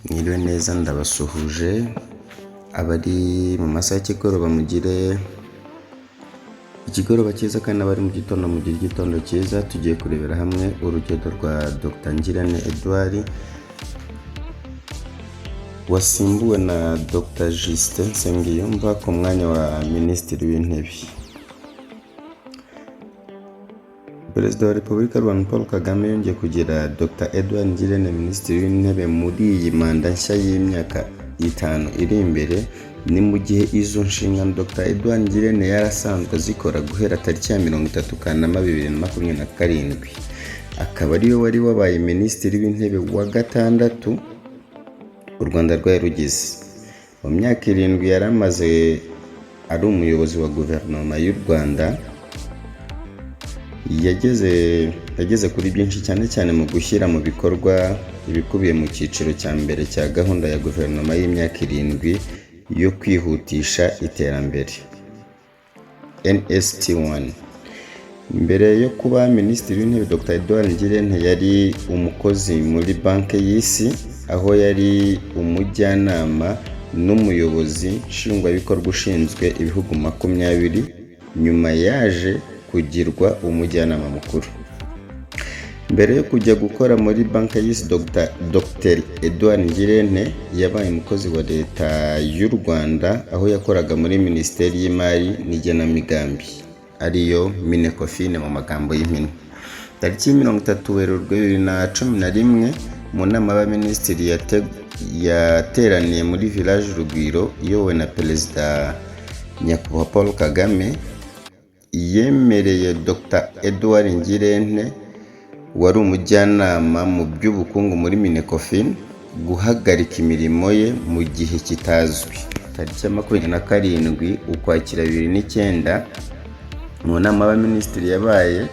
Mwiriwe neza, ndabasuhuje. Abari mu masaha y'ikigoroba mugire ikigoroba cyiza, kandi n'abari mu gitondo mugire igitondo cyiza. Tugiye kurebera hamwe urugendo rwa Dr Ngirente Edouard wasimbuwe na Dr Justin Nsengiyumva ku mwanya wa Minisitiri w'Intebe. Perezida wa Repubulika y'u Rwanda Paul Kagame yongeye kugira Dr Edouard Ngirente Minisitiri w'Intebe muri iyi manda nshya y'imyaka 5 iri imbere. Ni mu gihe izo nshingano Dr Edouard Ngirente yari asanzwe azikora guhera tariki ya 30 Kanama 2027, akaba ariwe wari wabaye Minisitiri w'Intebe wa gatandatu u Rwanda rwari rugize. Mu myaka 7 yari amaze ari umuyobozi wa Guverinoma y'u Rwanda, yageze kuri byinshi, cyane cyane mu gushyira mu bikorwa ibikubiye mu cyiciro cya mbere cya gahunda ya guverinoma y'imyaka 7 yo kwihutisha iterambere, NST1. Mbere yo kuba Minisitiri w'Intebe, Dr Edouard Ngirente yari umukozi muri Banki y'Isi, aho yari umujyanama n'umuyobozi nshingwabikorwa ushinzwe ibihugu 20. Nyuma yaje kugirwa umujyanama mukuru. Mbere yo kujya gukora muri Banki y'Isi, Dr Edouard Ngirente yabaye umukozi wa Leta y'u Rwanda, aho yakoraga muri Minisiteri y'Imari n'Igenamigambi, ariyo MINECOFIN mu magambo y'impine. Tariki 30 Werurwe 2011, mu nama y'Abaminisitiri yateraniye muri Village Urugwiro iyobowe na Perezida Nyakubahwa Paul Kagame, yemereye Dr Edouard Ngirente wari umujyanama mu by'ubukungu muri MINECOFIN guhagarika imirimo ye mu gihe kitazwi. Tariki ya 27 Ukwakira 2009, mu nama y'Abaminisitiri yabaye,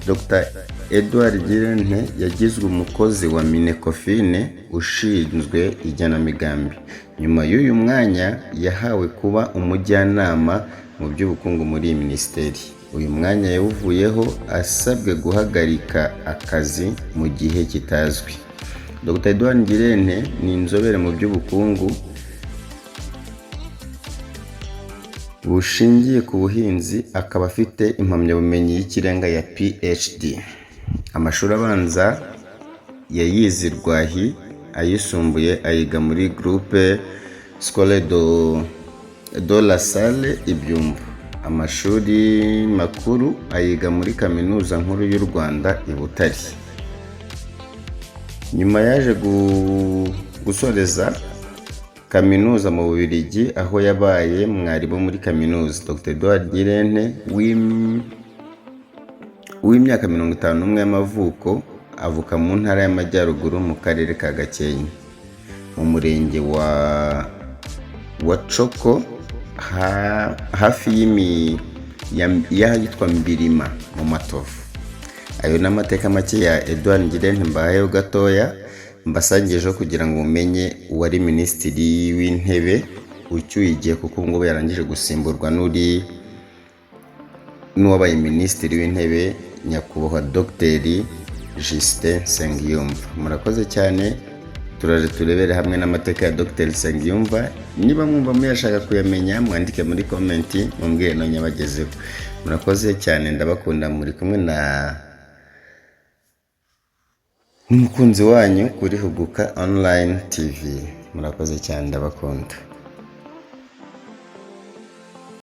Dr Edouard Ngirente yagizwe umukozi wa MINECOFIN ushinzwe igenamigambi. Nyuma y'uyu mwanya yahawe kuba umujyanama mu by'ubukungu muri iyi minisiteri. Uyu mwanya yawuvuyeho asabwe guhagarika akazi mu gihe kitazwi. Dr Edouard Ngirente ni inzobere mu by'ubukungu bushingiye ku buhinzi, akaba afite impamyabumenyi y'ikirenga ya PhD. Amashuri abanza yayize i Rwahi, ayisumbuye ayiga muri Groupe Scolaire de la Salle i Byumba. Amashuri makuru ayiga muri Kaminuza Nkuru y'u Rwanda i Butare. Nyuma yaje gusoreza kaminuza mu Bubiligi, aho yabaye mwarimu muri kaminuza. Dr Edouard Ngirente w'imyaka 51 y'amavuko, avuka mu Ntara y'Amajyaruguru, mu Karere ka Gakenke, mu Murenge wa Coko, hafi y'ahitwa Mbirima mu Matovu. Ayo ni amateka make ya Edouard Ngirente mbahayeho gatoya, mbasangijeho kugira ngo mumenye uwari Minisitiri w'Intebe ucyuye igihe, kuko ubu ngubu yarangije gusimburwa n'uri n'uwabaye Minisitiri w'Intebe, Nyakubahwa Dr Justin Nsengiyumva. Murakoze cyane. Turaje turebere hamwe n'amateka ya Dr Nsengiyumva. Niba mwumva muyashaka kuyamenya, mwandike muri comment, mumbwire nawe nyabagezeho. Murakoze cyane, ndabakunda. Muri kumwe na n'umukunzi wanyu kuri Huguka Online TV. Murakoze cyane, ndabakunda.